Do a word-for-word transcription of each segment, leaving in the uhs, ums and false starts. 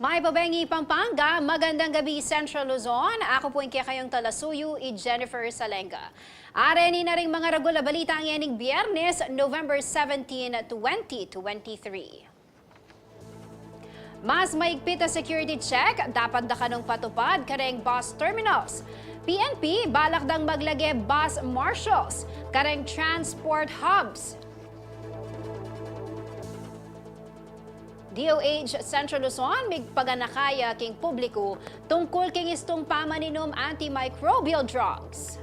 Hi, Pabengi, Pampanga. Magandang gabi, Central Luzon. Ako po ing kekayung talasuyu, i Jennifer Salenga. Areni na ring mga ragul a balita ngening Biyernes, November seventeen, twenty twenty-three. Mas maigpit a security check dapat da kanung patupad kareng bus terminals. P N P balak dang maglage bus marshals kareng transport hubs. D O H Central Luzon migpaganaka ya king publiku tungkul king istung pamaninum antimicrobial drugs.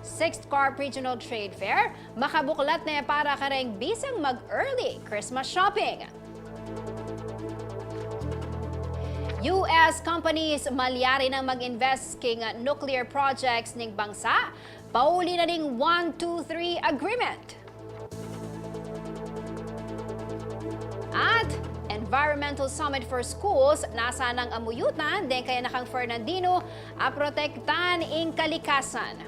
Sixth Corp Regional Trade Fair makabuklat ne para kareng bisang mag-early Christmas shopping. U S companies malyari nang mag-invest king nuclear projects ning bangsa, pauli na ning one two three agreement. At Environmental Summit for Schools, nasa nang amuyutan deng kayanakang Fernandino a protektan ing kalikasan.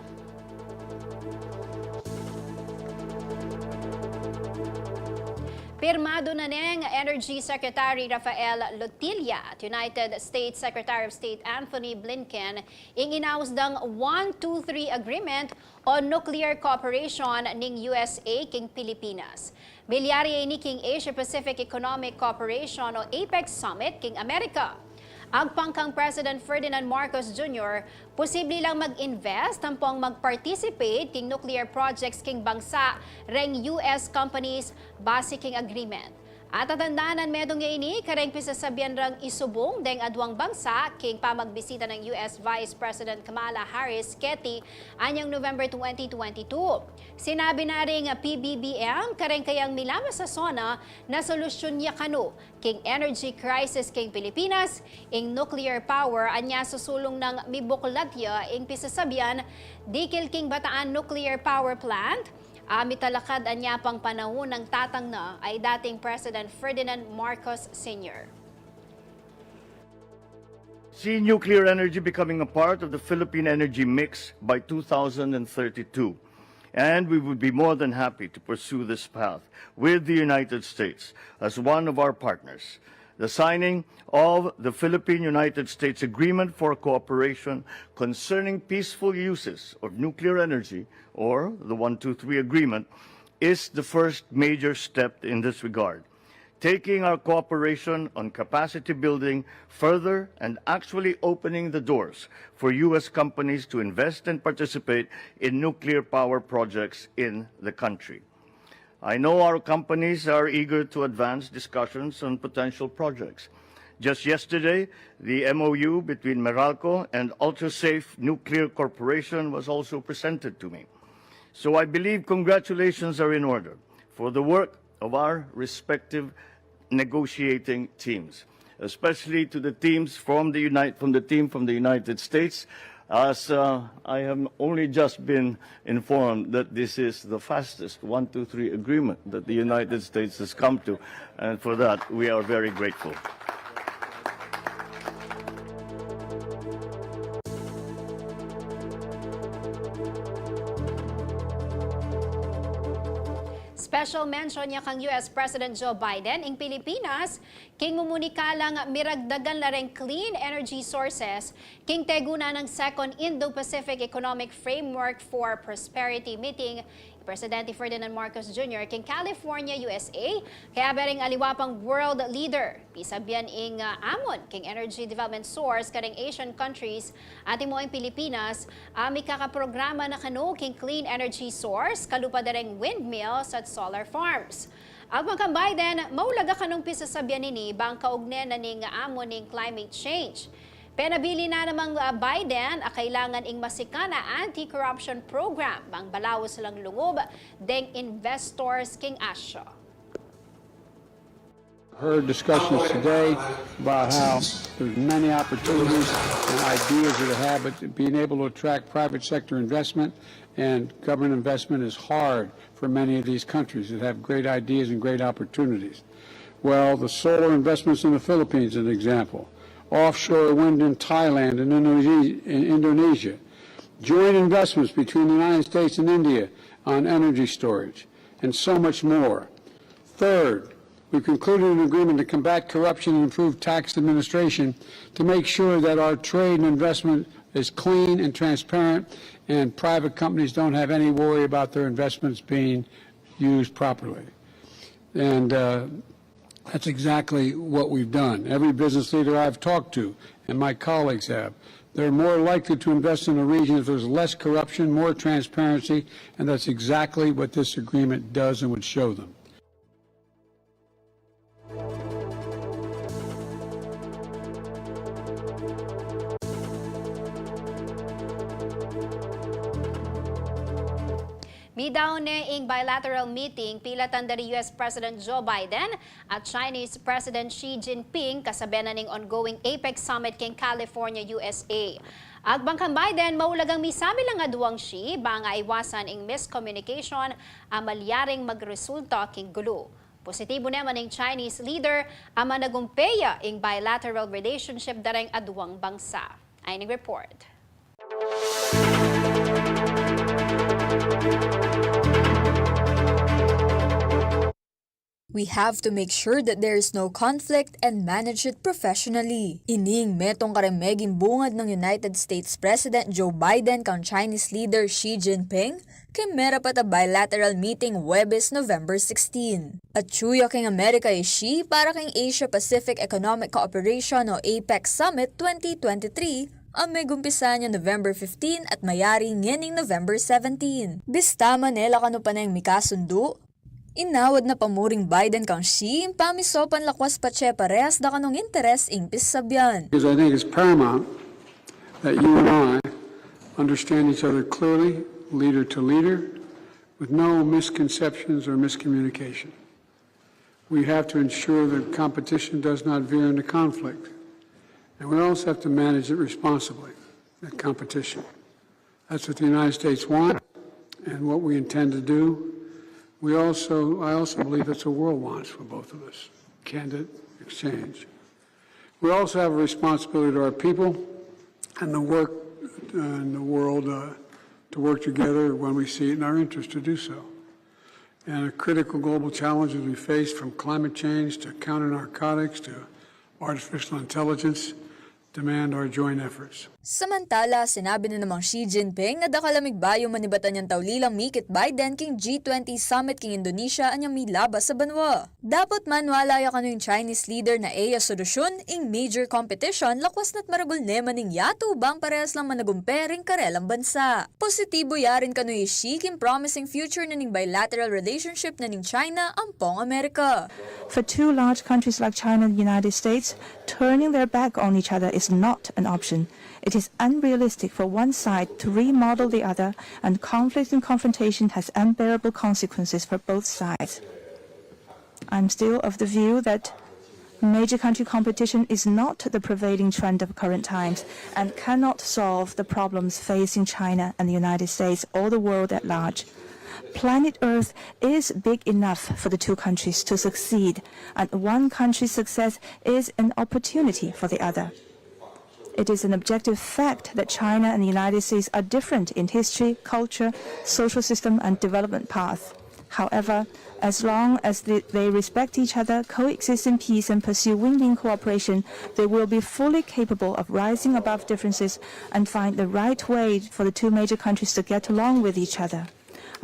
Pirmadu na neng Energy Secretary Rafael Lotilla at United States Secretary of State Anthony Blinken ing inaus dang one two three agreement o nuclear cooperation ning U S A king Pilipinas. Milyari ini king Asia-Pacific Economic Cooperation o APEC Summit king Amerika. Agpang kang President Ferdinand Marcos Junior, posible lang mag-invest ampong mag-participate king nuclear projects king bangsa reng U S companies base king agreement. At tatandanan, medung ya ini kareng pisasabian rang isubung deng aduang bangsa king pamagbisita nang U S Vice President Kamala Harris keti anyang November twenty twenty-two. Sinabi na ring P B B M kareng kayang milamas a SONA na solusyun ya kanu king energy crisis king Pilipinas ing nuclear power, anya susulung nang mibuklat ya ing pisasabian dikil king Bataan Nuclear Power Plant, a mitalakad anya pang panaun nang tatang na a i dating President Ferdinand Marcos Senior. See nuclear energy becoming a part of the Philippine energy mix by two thousand thirty-two. And we would be more than happy to pursue this path with the United States as one of our partners. The signing of the Philippine-United States Agreement for Cooperation Concerning Peaceful Uses of Nuclear Energy, or the one two three Agreement, is the first major step in this regard, taking our cooperation on capacity building further and actually opening the doors for U S companies to invest and participate in nuclear power projects in the country. I know our companies are eager to advance discussions on potential projects. Just yesterday, the M O U between Meralco and Ultrasafe Nuclear Corporation was also presented to me. So I believe congratulations are in order for the work of our respective negotiating teams, especially to the teams from the Unite, from the team from the United States, as uh, I have only just been informed that this is the fastest one two three agreement that the United States has come to, and for that we are very grateful. Special mention ya kang U S President Joe Biden ing Pilipinas king mumuni kalang miragdagan la reng clean energy sources king teguna nang Second Indo-Pacific Economic Framework for Prosperity meeting i Presidente Ferdinand Marcos Junior king California, U S A, kaya bereng aliwa pang world leader. Pisabian ing, ah, amun king energy development source kareng Asian countries, antimo ing Pilipinas, a mikakaprograma na kanu king clean energy source, kalupa da reng windmills at solar farms. Agpang kang Biden, maulaga kanung pisasabian ini bang kaugne na ning amun ning climate change. Penabilin na namang, ah, Biden a kailangan ing masikan a anti-corruption program bang balaus lang lungub deng investors king Asia. Heard discussions today about how there's many opportunities and ideas that are have, but being able to attract private sector investment and government investment is hard for many of these countries that have great ideas and great opportunities. Well, the solar investments in the Philippines, an example. Offshore wind in Thailand and Indonesia. Joint investments between the United States and India on energy storage, and so much more. Third, We concluded an agreement to combat corruption and improve tax administration to make sure that our trade and investment is clean and transparent, and private companies don't have any worry about their investments being used properly. And uh, that's exactly what we've done. Every business leader I've talked to, and my colleagues have, they're more likely to invest in a region if there's less corruption, more transparency, and that's exactly what this agreement does and would show them. Midaun ne ing bilateral meeting pilatan da ri U S President Joe Biden at Chinese President Xi Jinping kasabe na ning ongoing APEC Summit king California, U S A. Agbang kang Biden, maulagang misabi lang aduang Xi bang aiwasan ing miscommunication a malyaring magresulta king gulu. Positibu naman ing Chinese leader a managumpe ya ing bilateral relationship da reng aduang bangsa. Ayni ing report. We have to make sure that there is no conflict and manage it professionally. Ini ing metung kareng meging bungad nang United States President Joe Biden kang Chinese leader Xi Jinping king merapat a bilateral meeting Huwebes, November sixteen. Atyu ya king Amerika i Xi para king Asia-Pacific Economic Cooperation o APEC Summit twenty twenty-three a megumpisa nia November fifteen at mayari ngening November seventeen. Bista man e la kanu paneng mikasundu, inawad na pa mu ring Biden kang Xi ing pamisopan lakwas patse parehas da kanung interes ing pisabyan. Because I think it's paramount that you and I understand each other clearly, leader to leader, with no misconceptions or miscommunication. We have to ensure that competition does not veer into conflict. And we also have to manage it responsibly, that competition. That's what the United States wants and what we intend to do. We also, I also believe that's what the world wants for both of us, candid exchange. We also have a responsibility to our people and the work uh, in the world uh, to work together when we see it in our interest to do so. And the critical global challenges we face, from climate change to counter narcotics to artificial intelligence, demand our joint efforts. Samantala, sinabi na namang Xi Jinping na dakal a migbayu manibatan yang taulilang mikit Biden king G twenty Summit king Indonesia anyang milabas a banua. Dapot maniwala ya kanu ing Chinese leader na e ya solusyun ing major competition lakwas na't maragul ne man ing yatu bang parehas lang managumpe ring karelang bansa. Positibu ya rin kanu i Xi king promising future na ning bilateral relationship na ning China ampong Amerika. For two large countries like China and the United States, turning their back on each other is not an option. It is unrealistic for one side to remodel the other, and conflict and confrontation has unbearable consequences for both sides. I'm still of the view that major country competition is not the prevailing trend of current times and cannot solve the problems facing China and the United States or the world at large. Planet Earth is big enough for the two countries to succeed, and one country's success is an opportunity for the other. It is an objective fact that China and the United States are different in history, culture, social system, and development path. However, as long as they, they respect each other, coexist in peace, and pursue win-win cooperation, they will be fully capable of rising above differences and find the right way for the two major countries to get along with each other.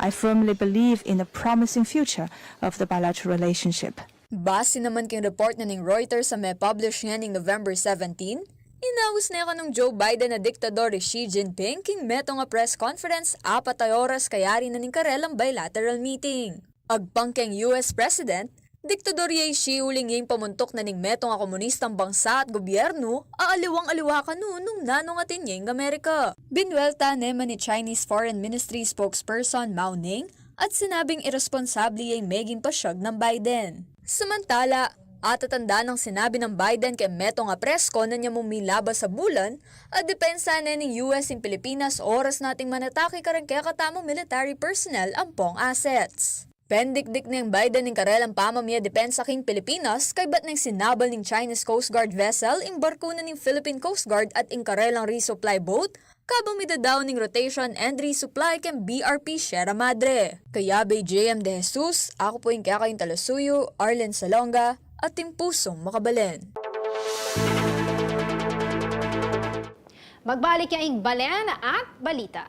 I firmly believe in the promising future of the bilateral relationship. Base naman king report na ning Reuters a me-publish ngening November seventeen, inaus ne kanung Joe Biden a diktador i Xi Jinping king metung a press conference apat a oras kayari na ning karelang bilateral meeting. Agpang keng U S President, diktador ya i Xi uling ing pamuntuk na ning metung a komunistang bangsa at gobyernu a aliwang-aliwa kanu nung nanung atin ya ing Amerika. Binuelta ne man i Chinese Foreign Ministry spokesperson Mao Ning at sinabing iresponsable ya ing meging pasyag nang Biden. Samantala, atatanda nang sinabi nang Biden keng metung a press con anya mung milabas a bulan a depensa ne ning U S ing Pilipinas oras na ating manatake kareng kekatamung military personnel ampong assets. Pendikdik neng Biden ing karelang pamamie depensa king Pilipinas kaybat neng sinabal ning Chinese Coast Guard vessel ing barku na ning Philippine Coast Guard at ing karelang resupply boat kabang midadaun ing rotation and resupply keng B R P Sierra Madre. Kayabe i J M De Jesus, aku pu ing kekayung talasuyu, Arlen Salonga, atin pusung makabalen. Magbalik ya ing balen at balita.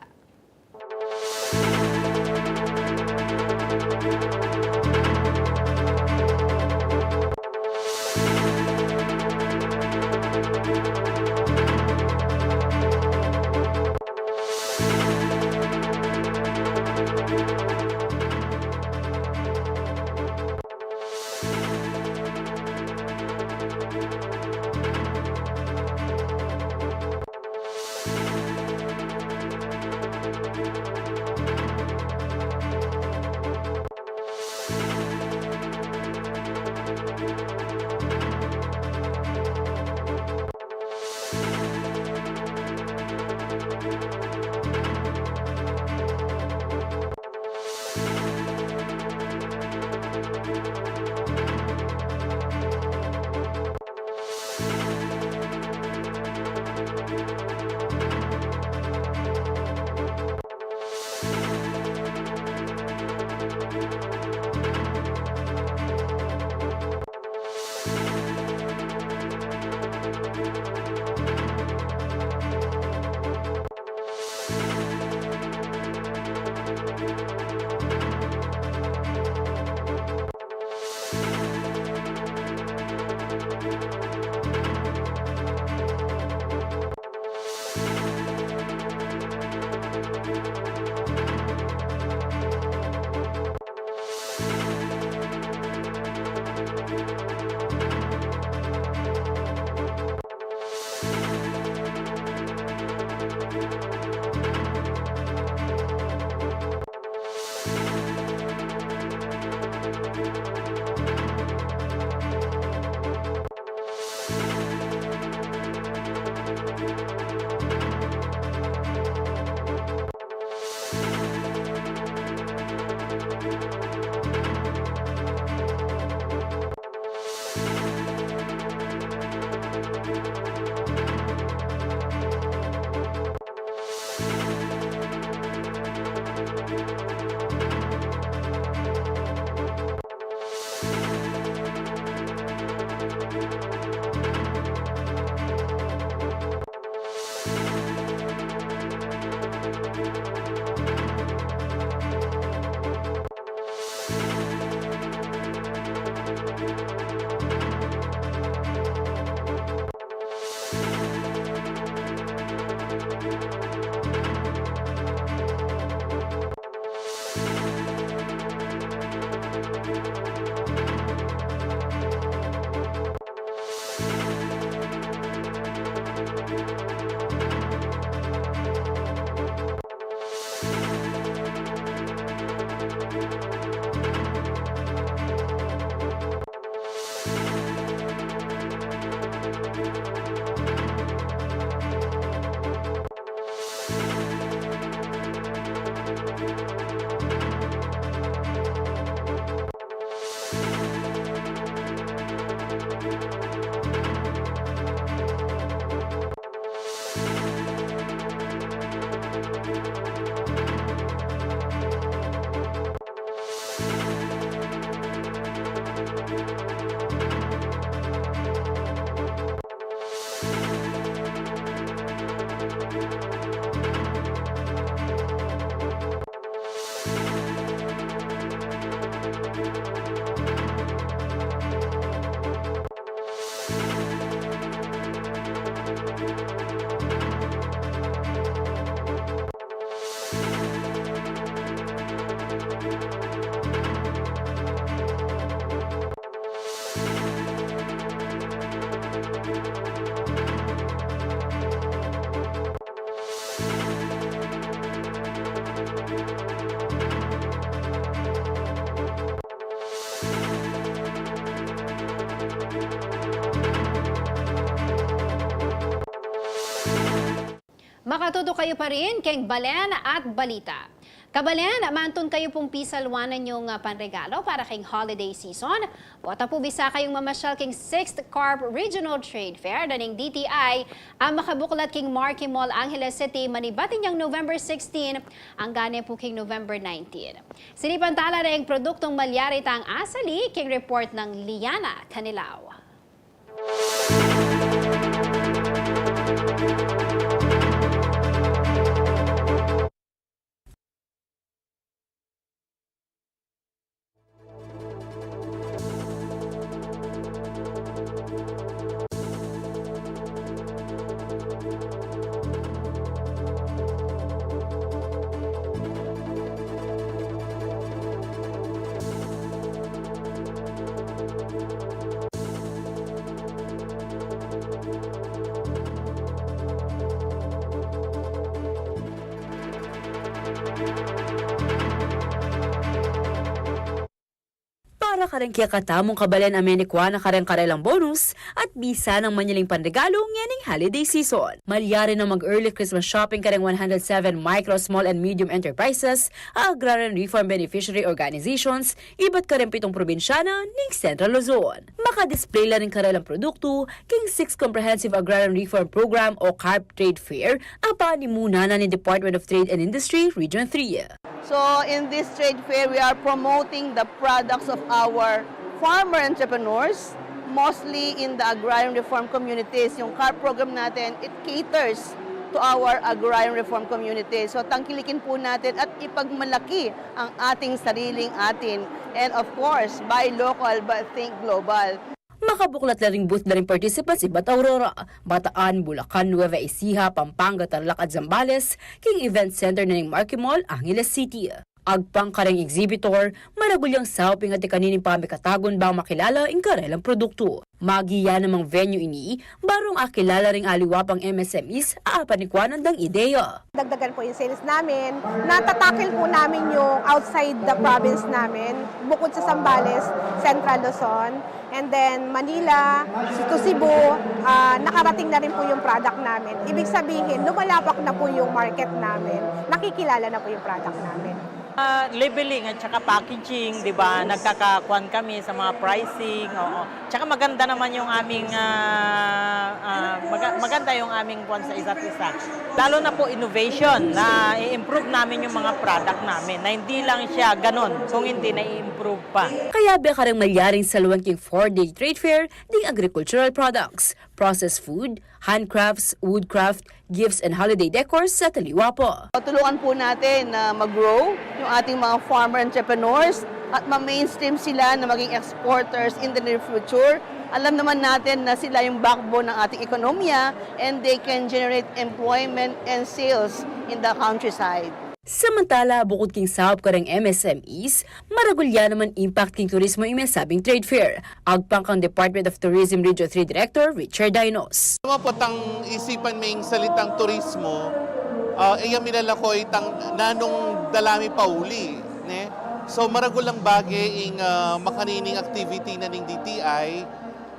Makatutok kayu pa rin keng Balen at Balita. Kabalen, mantun kayu pung pisalwan ning, ah, panregalo para king holiday season. Bota pu bisa kayung mamasyal king Sixth Carp Regional Trade Fair na ning D T I a makabuklat king Marquee Mall, Angeles City, manibat inyang November sixteen anggang ne pu king November nineteen. Sinipan tala na ing produktung malyari tang asali king report nang Liana Canilao. Para kareng kekatamung kabalen a menikwa na kareng karelang bonus at bisa nang manyaling panregalo ngening holiday season. Malyari nang mag-early Christmas shopping kareng one hundred seven micro, small and medium enterprises, a agrarian reform beneficiary organizations, ibat kareng pitung probinsya na ning Central Luzon. Maka-display la ring karelang produktu king Sixth Comprehensive Agrarian Reform Program o CARP Trade Fair a panimuna na ning Department of Trade and Industry Region three. So, in this trade fair, we are promoting the products of our farmer entrepreneurs, mostly in the agrarian reform communities. Yung CARP program natin, it caters to our agrarian reform community. So, tangkilikin po natin at ipagmalaki ang ating sariling atin. And of course, buy local but think global. Makabuklat la ring booth da ring participants ibat Aurora, Bataan, Bulacan, Nueva Ecija, Pampanga, Tarlac at Zambales king Event Center na ning Marquee Mall, Angeles City. Agpang kareng exhibitor, maragul yang saup ing atin kanining pamikatagun bang makilala ing karelang produktu. Magi ya namang venue ini, barung akilala ring aliwa pang M S M Es a apanikwanan dang ideya. Dagdagan po yung sales namin. Natatakil po namin yung outside the province namin, bukod sa Zambales, Central Luzon, and then Manila, to Cebu, ah, nakarating na rin po yung product namin. Ibig sabihin, lumalapak na po yung market namin. Nakikilala na po yung product namin. Ah, labeling at saka packaging, di ba? Nagkakakuan kami sa mga pricing, oo. Tsaka maganda naman yung aming, ah, ah, maga-, maganda yung aming kuwan sa isa't isa. Lalo na po innovation, na i-improve namin yung mga product namin, na hindi lang siya ganun, kung hindi na i-improve pa. Kayabe kareng malyaring salwan king four-day trade fair ding agricultural products, processed food, handcrafts, woodcraft, gifts and holiday decors at aliwa pa. Tulungan po natin na mag-grow yung ating mga farmer entrepreneurs at ma-mainstream sila na maging exporters in the near future. Alam naman natin na sila yung backbone ng ating ekonomiya and they can generate employment and sales in the countryside. Samantala, bukod king saup kareng M S M Es, maragul ya naman impact king turismo ing mesabing trade fair. Agpang kang Department of Tourism Region three Director Richard Dinos. Maputang isipan me ing salitang turismo, ah, iya milalakoy tang nanung dalami pauli, ne? So, maragul lang bage ing, ah, makanining activity na ning D T I,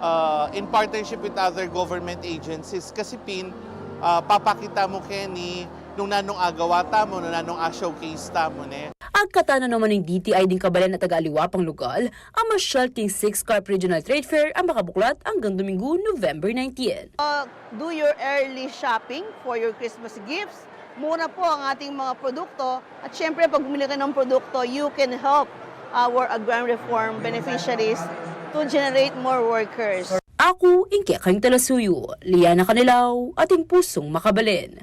ah, in partnership with other government agencies. Kasi pin, ah, papakita mu keni nung nanung agawa tamu, nung nanung a-showcase tamu, ne? Agkatan na naman ning D T I ding kabalen at taga-aliwa pang lugal a masyal king Sixth Carp Regional Trade Fair a makabuklat anggang Domingo, November nineteen. Uh, do your early shopping for your Christmas gifts. Mura po ang ating mga produkto. At syempre, pag bumili ka ng produkto, you can help our agrarian reform beneficiaries to generate more workers. Aku ing kekayung talasuyu, Liana Canilao, ating pusung makabalen.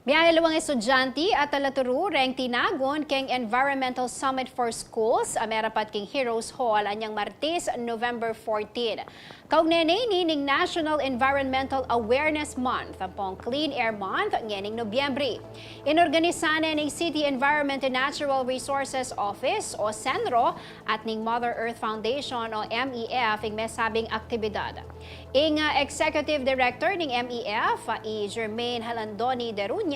Miyaliwang estudyante at talaturu reng tinagun keng Environmental Summit for Schools a merapat king Heroes Hall anyang Martes, November fourteen. Kaugnay na ini ning National Environmental Awareness Month ampong Clean Air Month ngening Nobyembre. Inorganisa ne ning City Environment and Natural Resources Office o CENRO at ning Mother Earth Foundation o M E F ing mesabing aktibidad. Ing, ah, Executive Director ning M E F, ah, i Germaine Halandoni de Ruña,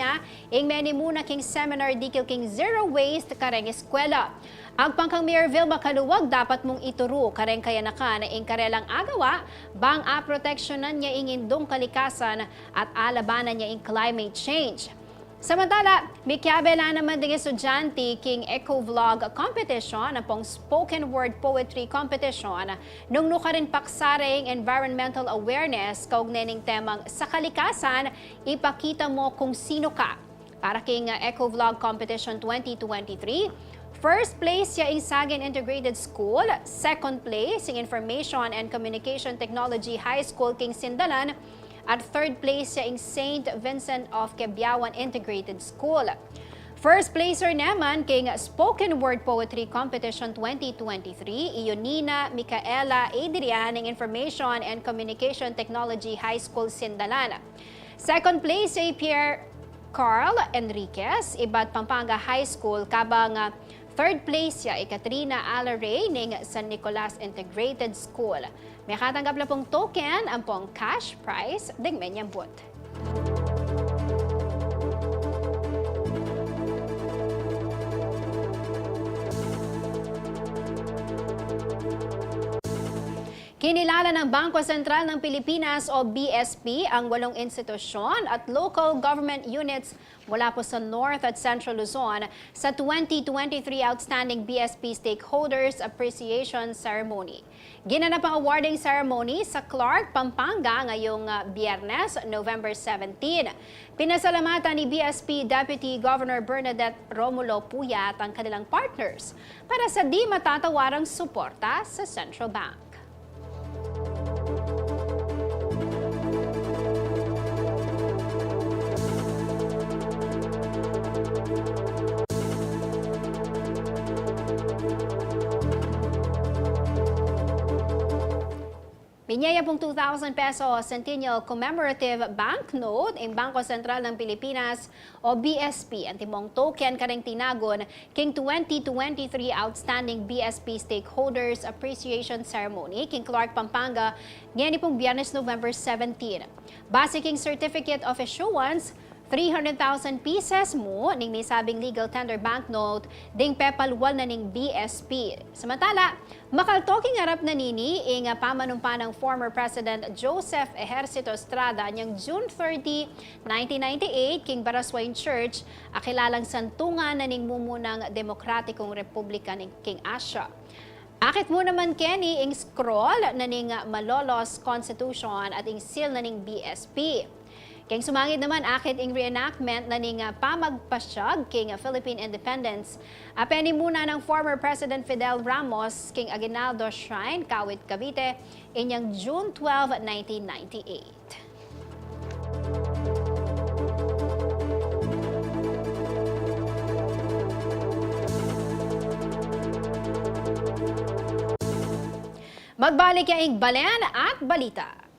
ing menimuna king seminar dikil king zero waste kareng eskwela. Agpang kang Mayor Vilma Caluag, dapat mung ituru kareng kayanakan ing karelang agawa bang aproteksyonan ya ing indung kalikasan at alabanan ya ing climate change. Samantala, mikiabe la naman ding estudyante king Eco Vlog Competition ampong Spoken Word Poetry Competition nung nukarin paksa reng environmental awareness kaugnay ning temang Sa Kalikasan, Ipakita Mo Kung Sino Ka. Para king, uh, Eco Vlog Competition twenty twenty-three, first place ya ing Sagin Integrated School, second place ing Information and Communication Technology High School king Sindalan, at third place ya ing Saint Vincent of Quiabawan Integrated School. First placer naman king Spoken Word Poetry Competition twenty twenty-three, i Yonina Micaela Adrian ning Information and Communication Technology High School, Sindalan. Second place ya i Pierre Carl Enriquez, ibat Pampanga High School, kabang, ah, third place ya i Katrina Alaray ning San Nicolas Integrated School. Makatanggap la pung token ampong cash prize ding menyambut. Kinilala ng Bangko Sentral ng Pilipinas o B S P ang walong institusyon at local government units mula po sa North at Central Luzon sa twenty twenty-three Outstanding B S P Stakeholders Appreciation Ceremony. Ginanap ang awarding ceremony sa Clark, Pampanga ngayong, ah, Biyernes, November seventeen. Pinasalamatan ni B S P Deputy Governor Bernadette Romulo Puyat ang kanilang partners para sa di matatawarang suporta sa Central Bank. Minie ya pung two thousand peso Centennial Commemorative Banknote ing Bangko Sentral ng Pilipinas o B S P, antimong token kareng tinagun king twenty twenty-three Outstanding B S P Stakeholders Appreciation Ceremony king Clark, Pampanga, ngeni pung Biyernes, November seventeen. Base king Certificate of Issuance, three hundred thousand pieces mu ning misabing legal tender banknote ding pepalwal na ning B S P. Samantala, makaltok ing arap na nini ing pamanumpa nang former President Joseph Ejercito Estrada anyang June thirty, nineteen ninety-eight, king Baraswain Church, a kilalang santungan na ning mumunang demokratikung republika ning king Asia. Akit mu naman keni ing scroll na ning Malolos Constitution at ing seal na ning B S P. Keng sumangid naman, akit ing reenactment na ning, ah, pamagpasyag king, ah, Philippine Independence a penimuna nang former President Fidel Ramos king Aguinaldo Shrine, Kawit, Cavite, inyang June twelve, nineteen ninety-eight. Magbalik ya ing Balen at Balita.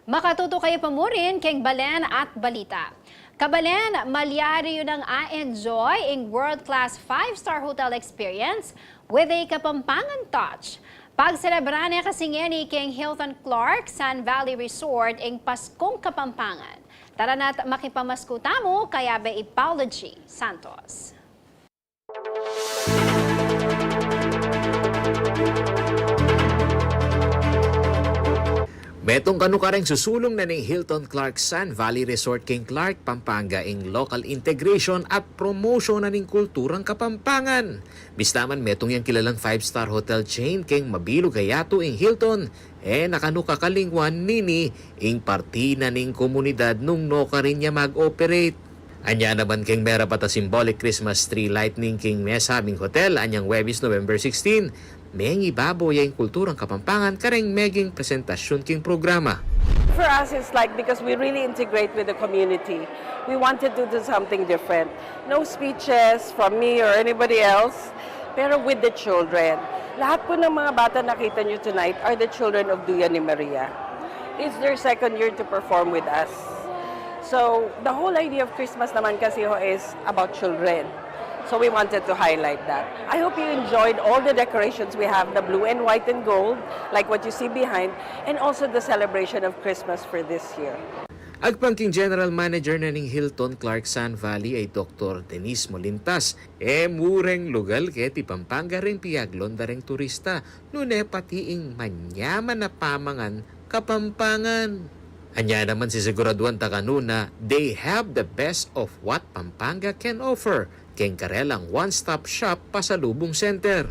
Makatuto kayu pa murin keng balen at balita. Kabalen, malyari yu nang a-enjoy ing world-class five-star hotel experience with a Kapampangan touch. Pagselebra ne kasi ngeni keng Hilton Clark Sun Valley Resort ing Paskung Kapampangan. Tara na't makipamasko tamu kayabe i Paolo G. Santos. Metung kanu kareng susulung na ning Hilton Clark Sun Valley Resort king Clark, Pampanga ing local integration at promotion na ning kulturang Kapampangan. Bista man metung yang kilalang five-star hotel chain king mabilug a yatu ing Hilton, e na kanu kakalingwan nini ing parti na ning komunidad nung nukarin ya mag-operate. Anya naman keng merapat a symbolic Christmas tree lighting king mesabing hotel anyang Huwebes, November sixteen, mengibabo ya ing kulturang Kapampangan kareng meging presentasyun king programa. For us, it's like, because we really integrate with the community, we wanted to do something different. No speeches from me or anybody else, pero with the children. Lahat po ng mga bata nakita nyo tonight are the children of Duyan ni Maria. It's their second year to perform with us. So, the whole idea of Christmas naman kasi ho is about children. So we wanted to highlight that. I hope you enjoyed all the decorations we have, the blue and white and gold, like what you see behind, and also the celebration of Christmas for this year. Agpang king General Manager na ning Hilton Clark Sun Valley ay Doktor Denise Molintas, e mu reng lugal keti Pampanga reng piaglon da reng turista, nune pati ing manyaman a pamangan Kapampangan. Anya naman sisiguraduan ta kanu na they have the best of what Pampanga can offer keng karelang one-stop shop pasalubung center.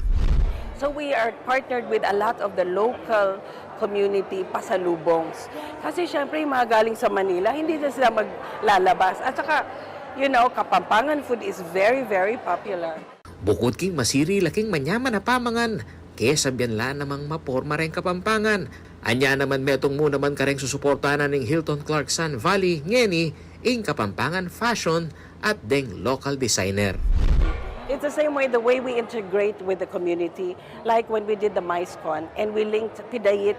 So we are partnered with a lot of the local community pasalubongs. Kasi syempre, yung mga galing sa Manila, hindi na sila maglalabas. At saka, you know, Kapampangan food is very, very popular. Bukut king masiri la king manyaman a pamangan, kesabian la namang maporma reng Kapampangan. Anya naman metung mu naman kareng susuporta na ning Hilton Clark Sun Valley ngeni ing Kapampangan fashion at deng local designer. It's the same way, the way we integrate with the community, like when we did the MICECON and we linked Pidait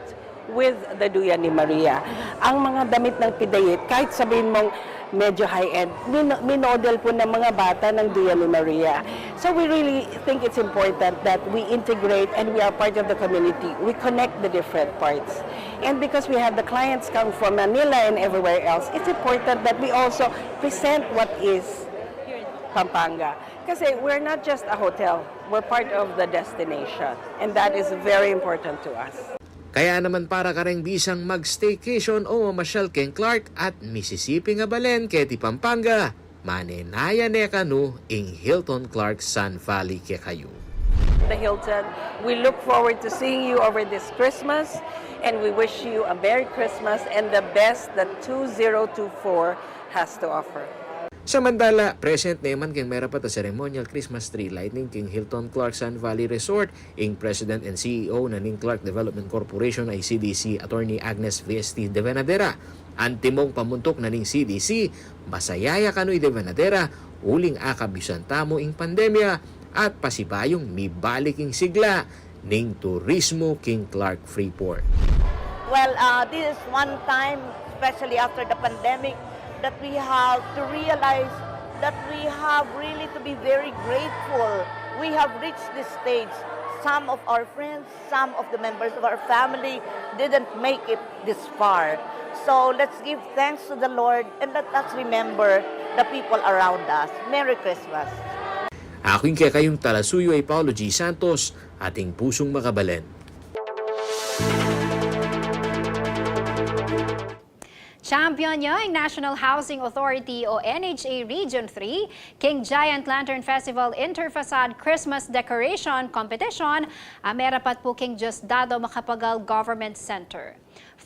with the Duyan ni Maria. Ang mga damit ng Pidait, kahit sabihin mong medyo high-end, min-, minodel po ng mga bata ng Duyan ni Maria. So we really think it's important that we integrate and we are part of the community. We connect the different parts. And because we have the clients come from Manila and everywhere else, it's important that we also present what is Pampanga. Kasi we're not just a hotel, we're part of the destination. And that is very important to us. Kaya naman para kareng bisang mag-staycation o mamasyal keng Clark at Mississippi nga balen keti Pampanga, manenaya ne kanu ing Hilton Clark Sun Valley kekayu. The Hilton, we look forward to seeing you over this Christmas, and we wish you a Merry Christmas and the best that two zero two four has to offer. Samantala, present ne man keng merapat a ceremonial Christmas tree lighting king Hilton Clark Sun Valley Resort ing President and C E O na ning Clark Development Corporation ay C D C Attorney Agnes V S T Devenadera. Antimong pamuntuk na ning C D C, masaya ya kanu i Devenadera uling akabisan tamu ing pandemya at pasibayung mibalik ing sigla ning turismo king Clark Freeport. Well, uh, this is one time, especially after the pandemic, that we have to realize that we have really to be very grateful. We have reached this stage. Some of our friends, some of the members of our family didn't make it this far. So let's give thanks to the Lord and let us remember the people around us. Merry Christmas! Aku ing kekayung talasuyu ay Paolo G Santos, ating pusung makabalen. Champion ya ing National Housing Authority o N H A Region three king Giant Lantern Festival Interfacade Christmas Decoration Competition a merapat pu king Diosdado Macapagal Government Center.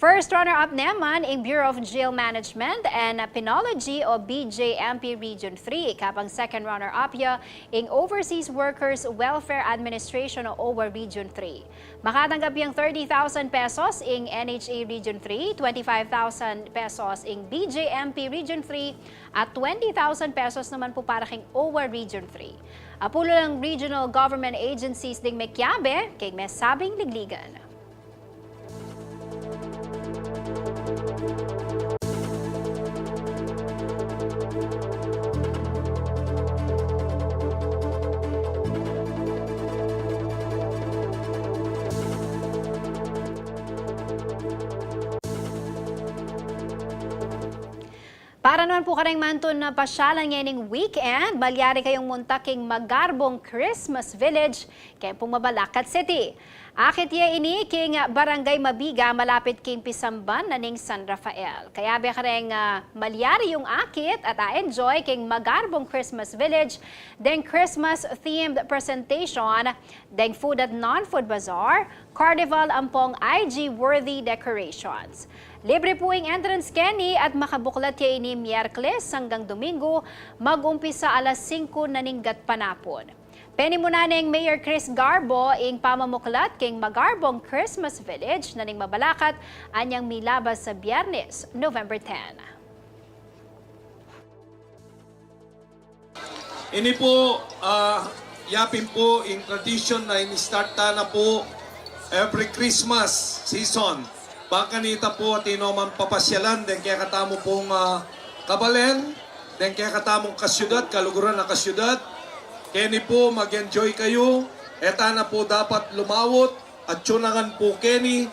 First runner-up naman ing Bureau of Jail Management and Penology o B J M P Region three, kabang second runner-up ya ing Overseas Workers Welfare Administration o OWWA Region three. Makatanggap yang thirty thousand pesos ing N H A Region three, twenty-five thousand pesos ing B J M P Region three, at twenty thousand pesos naman pu para king OWWA Region three. Apulu lang regional government agencies ding mekiabe king mesabing ligligan. Para naman pu kareng mantun a pasyalan ngening weekend, malyari kayung munta king Magarbong Christmas Village, keng pung Mabalacat City. Akit ye ini king Barangay Mabiga, malapit king pisamban na ning San Rafael. Kayabe kareng, ah, malyari yung akit at a-enjoy king Magarbong Christmas Village, deng Christmas-themed presentation, deng food at non-food bazaar, carnival ampong I G-worthy decorations. Libre pu ing entrance keni at makabuklat ye ini Miyerkules anggang Domingo, mag-umpisa alas singko na ning gatpanapun. Penimunan neng Mayor Chris Garbo ing pamamuklat king Magarbong Christmas Village na ning Mabalacat, anyang milabas a Biyernes, November ten. Ini pu, ah, yapin pu ing tradisyon na ini-start ta na pu every Christmas season. Bang kanita pu atin no man papasyalan deng kekatamu pung, ah, kabalen, deng kekatamung kasyudad, kaluguran a kasyudad. Keni pu mag-enjoy kayu, e ta na pu dapat lumawut, atsu na ngan pu keni.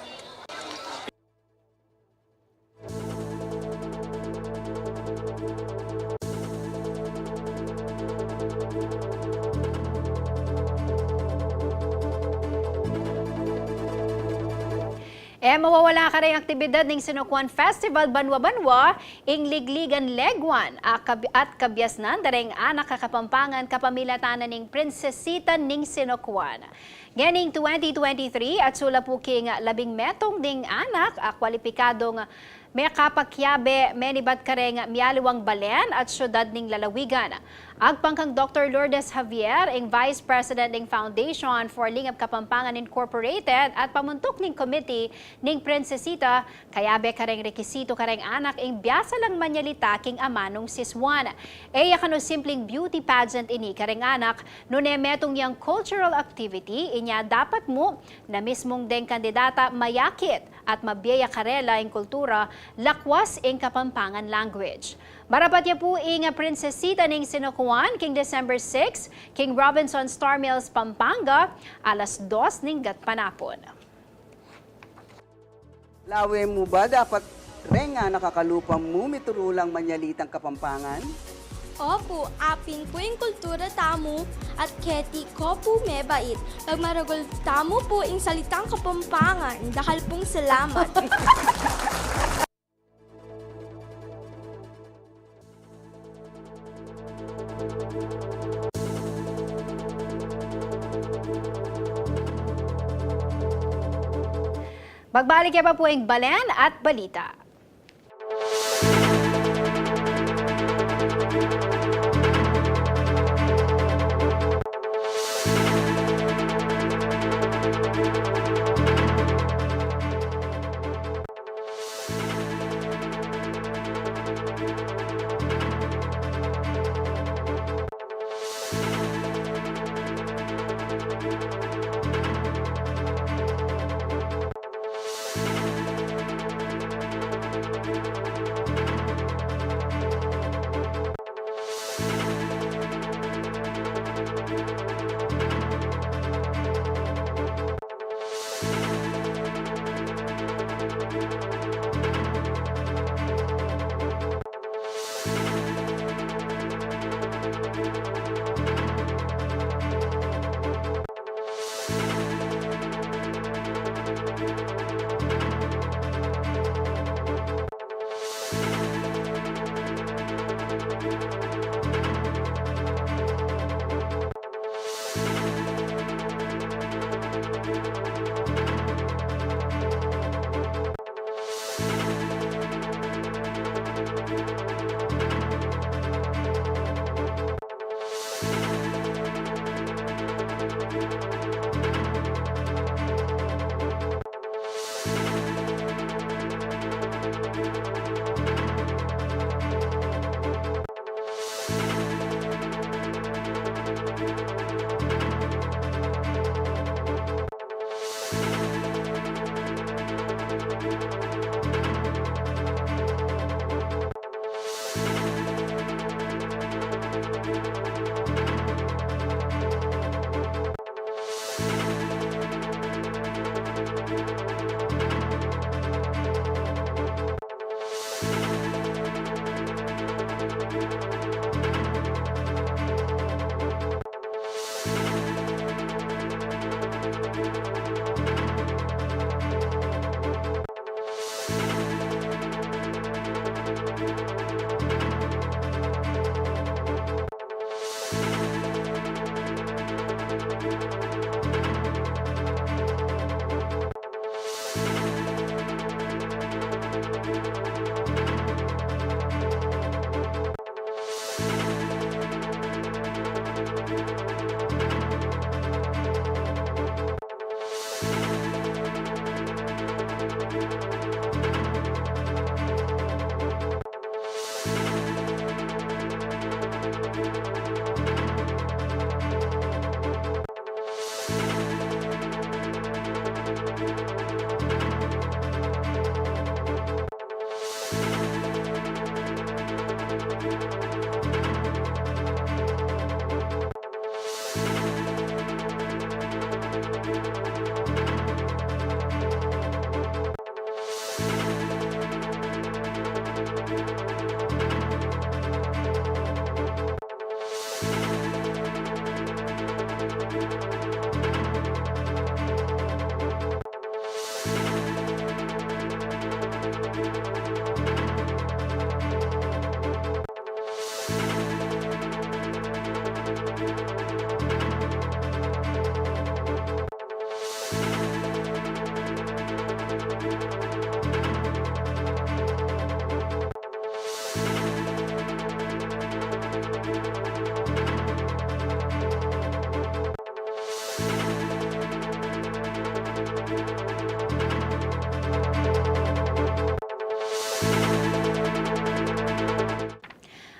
E mawawala kareng aktibidad ning Sinocuan Festival banwa-banwa, ing Ligligan Leguan, a kab-, at kabiasnan da reng anak a Kapampangan kapamilatan na ning Prinsesita ning Sinocuan. Ngening twenty twenty-three, atsu la pu king labing metung ding anak a kwalipikadung mekapakiabe menibat kareng mialiwang balen at syudad ning lalawigan. Agpang kang Doktor Lourdes Javier, ing Vice President ning Foundation for Lingap Kapampangan Incorporated at pamuntuk ning Committee ning Prinsesita, kayabe kareng rekisito kareng anak ing biasa lang manyalita king amanung sisuan. E ya kanu simpleng beauty pageant ini kareng anak, nune metung yang cultural activity, inya dapat mu na mismung deng kandidata mayakit at mabie ya karela ing kultura, lakwas ing Kapampangan language. Marapat ya pu ing Prinsesita ning Sinocuan king December six, king Robinson Star Mills, Pampanga, alas dos ning gatpanapun. Lawe mu ba dapat reng anak a kalupa mu mituru lang manyalitang Kapampangan? Opu, apin pu ing kultura tamu at keti ko pu mebait. Pagmaragul tamu pu ing salitang Kapampangan. Dakal pung salamat. Magbalik ya pa pu ing balen at balita.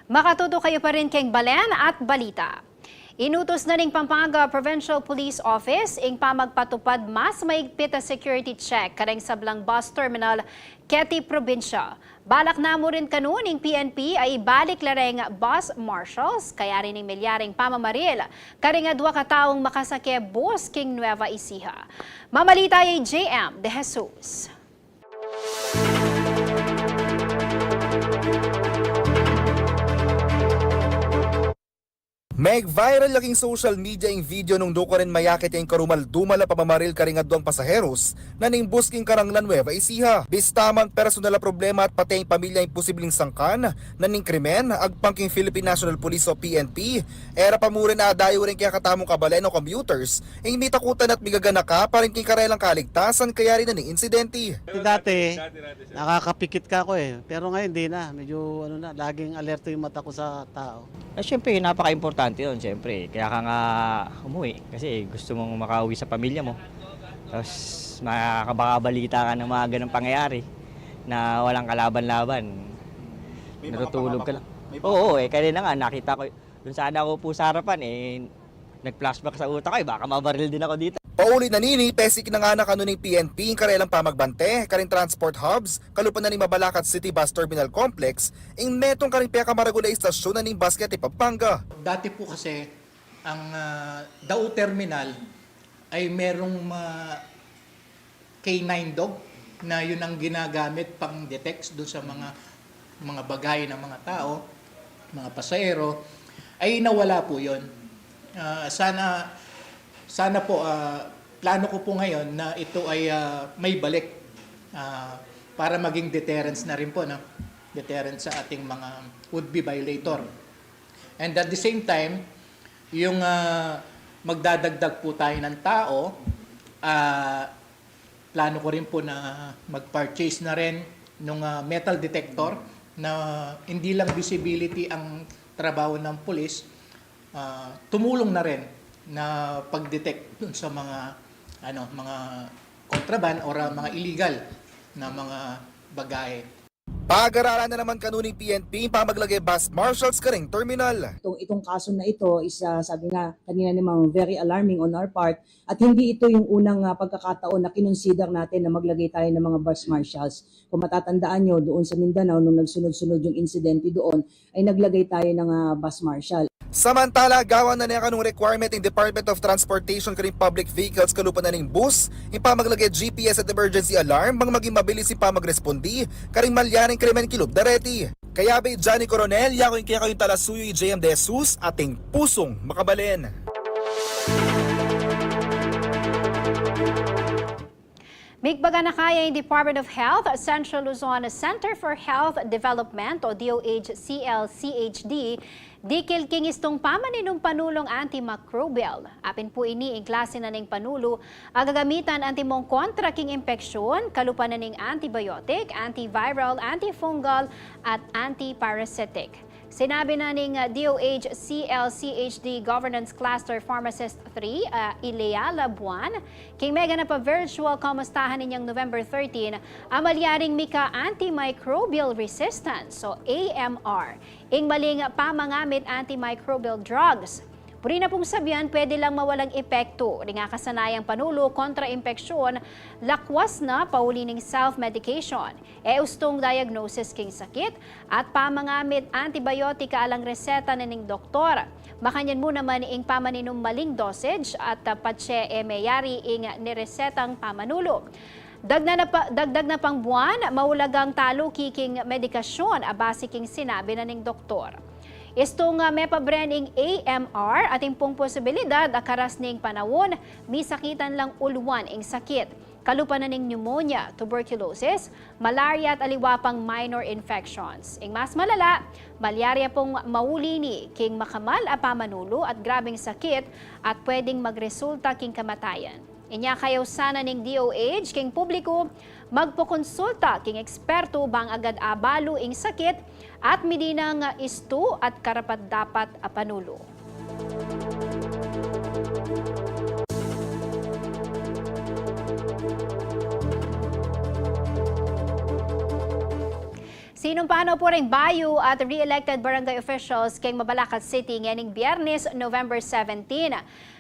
Makatutok kayu pa rin keng Balen at Balita. Inutus na ning Pampanga Provincial Police Office ing pamagpatupad mas maigpit a security check kareng sablang bus terminal keti probinsya. Balak na mu rin kanu ning P N P a ibalik la reng bus marshals, kayari ning milyareng pamamaril karing adwa kataung makasake bus king Nueva Ecija. Mamalita ya i J M De Jesus. Meg-viral ya king social media ing video nung nukarin mayakit ya ing karumal-dumal a pamamaril karing adwang pasaheros na ning bus king Caranglan, Nueva Ecija. Bista man personal a problema at pati ing pamilya ing posibleng sangkan na ning krimen, agpang king Philippine National Police o P N P, e ra pa mu rin adayu reng kekatamung kabalen o commuters ing mitakutan at migaganaka pa rin king karelang kaligtasan kayari na ning insidente. Dati, nakakapikit ka ko eh. Pero ngayon, di na. Medyo, ano na, laging alerto yung mata ko sa tao. Eh, siyempre, napaka-importante yun, siyempre. Kaya ka nga umuwi, kasi gusto mong makauwi sa pamilya mo. Tapos, makakabaka-balita ka ng mga ganong pangyayari na walang kalaban-laban. May mga Natutulog ka lang. Pangangako. May Oo, eh, kanina nga, nakita ko, dun sana ako po sa harapan, eh, nag-flashback sa utak ko, eh, baka mabaril din ako dito. Pauli na nini, pesik na ngana kanu ning P N P ing karelang pamagbante karing transport hubs, kalupa na ning Mabalacat City Bus Terminal Complex, ing metung karing pekamaragul a istasyon na ning bus keti Pampanga. Dati po kasi, ang, ah, Dau Terminal ay merong ma-, K nine dog na yun ang ginagamit pang detect dun sa mga, mga bagay ng mga tao, mga pasahero, ay nawala po yun. Ah, sana, sana po, ah, plano ko po ngayon na ito ay, ah, maibalik, ah, para maging deterrence na rin po, no? Deterrence sa ating mga would-be violator. And at the same time, yung, ah, magdadagdag po tayo ng tao, ah, plano ko rin po na mag-purchase na rin nung, ah, metal detector na hindi lang visibility ang trabaho ng pulis, ah, tumulong na rin na pag-detect dun sa mga, ano, mga contraband or, ah, mga illegal na mga bagay. Pag-aralan na naman kanu ning P N P ing pamaglage bus marshals karing terminal. Itong, itong kaso na ito is, ah, sabi nga kanina namang very alarming on our part at hindi ito yung unang, ah, pagkakataon na kinonsider natin na maglagay tayo ng mga bus marshals. Kung matatandaan nyo, doon sa Mindanao, nung nagsunod-sunod yung insidente doon, ay naglagay tayo ng, ah, bus marshal. Samantala, gawan na ne kanung requirement ing Department of Transportation karing public vehicles kalupa na ning bus ing pamaglage G P S at emergency alarm bang maging mabilis ing pamagrespondi karing malyaring krimen king lub da reti. Kayabe i Johnny Coronel, yaku ing kekayung talasuyu, i J M De Jesus, ating pusung makabalen. Migbaga na kaya ing Department of Health, Central Luzon Center for Health Development o D O H C L C H D, dikil king istung pamaninung panulung antimicrobial. Apin pu ini ing klasi na ning panulu a gagamitan antimong kontra king impeksyon, kalupa na ning antibiotic, antiviral, antifungal, at antiparasitic. Sinabi na ning, ah, D O H C L C H D Governance Cluster Pharmacist three, ah, Ileala Buan, king meganap a virtual kamustahan inyang November thirteen, a malyaring mika antimicrobial resistance o A M R ing maling pamangamit antimicrobial drugs. Buri na pung sabian, pwede lang mawalang epektu ring akasanayang panulu kontra impeksyon, lakwas na pauli ning self-medication, e ustung diagnosis king sakit, at pamangamit antibiotic alang reseta na ning doktor. Makanyan mu naman ing pamaninum maling dosage at, ah, patse e meyari ing niresetang pamanulu. Dagna na pa, dagdag na pang Buan, maulagang taluki king medikasyon a base king sinabi na ning doktor. Istung, ah, mepabren ing A M R, atin pung posibilidad a karas ning panaun, misakitan lang uluan ing sakit, kalupa na ning pneumonia, tuberculosis, malaria at aliwa pang minor infections. Ing mas malala, malyari pung mauli ini king makamal a pamanulu at grabeng sakit at pwedeng magresulta king kamatayan. Inya kayausan na ning D O H king publiku, magpakonsulta king ekspertu bang agad abalu ing sakit at midi nang istu at karapat-dapat a panulu. Sinumpa na pu ring bayu at re-elected barangay officials king Mabalacat City ngening Biyernes, November seventeen.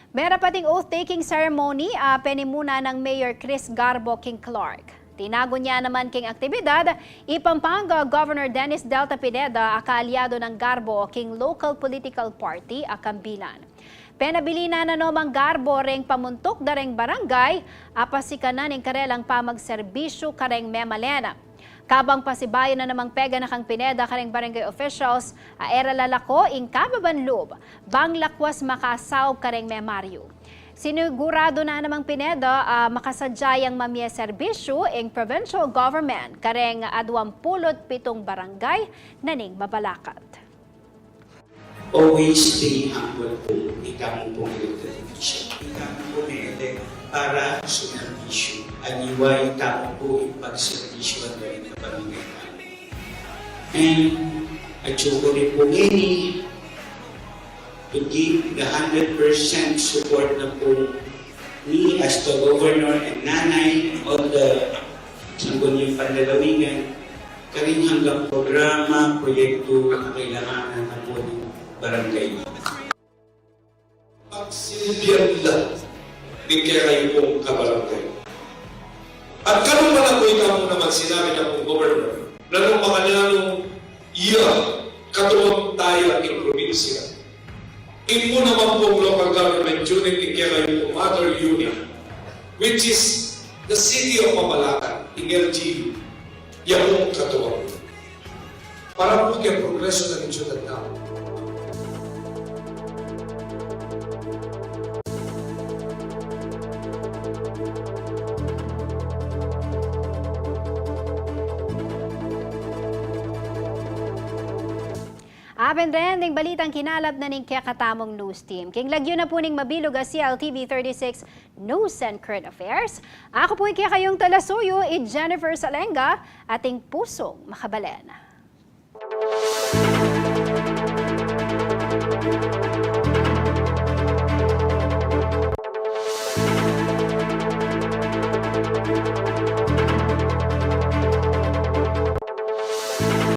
Merapat ing oath-taking ceremony a penimuna nang Mayor Chris Garbo king Clark. Tinagun ya naman king aktibidad i Pampanga Governor Dennis Delta Pineda a kaalyado nang Garbo king local political party a Kambilan. Penabilin na no mang Garbo reng pamuntuk da reng barangay a pasikanan ing karelang pamagserbisyu kareng memalen. Kabang pasibayu na namang pegana kang Pineda kareng barangay officials a e ra lalako ing kababan lub bang lakwas makasaup kareng memaryu. Siniguradu na namang Pineda a makasadya yang mamie serbisyu ing provincial government kareng aduang pulu't pitung barangay na ning Mabalacat. Always being humble po, itamu pong elected official. Itamu po may elect para sa serbisyo. Aliwa itamu po ing pagserbisyuhan na rin ng barangay namin. And at saka rin po ngayon, to give the hundred percent support na po ni as the governor and nanay, all the Sangguniang Panlalawigan, karing hanggang programa, proyekto na kailanganan na po ng barangay. Pagsilbian la ning kekayu pong kabarangay. At kalupa na po itamu naman sinabi na pong governor, na nung makanyan ya katuang taya king probinsya, ing mu naman pong local government unit ning kekayu pong mother unit, which is the city of Mabalacat, ing L G U, ya pong katuang. Para po king progreso na ning syudad namu. Aben ren ding balitang kinalap na ning kekatamung news team. King lagyu na pu ning mabilug a C L T V thirty-six News and Current Affairs, aku pu ing kekayung talasuyu, i Jennifer Salenga, ating pusung makabalen.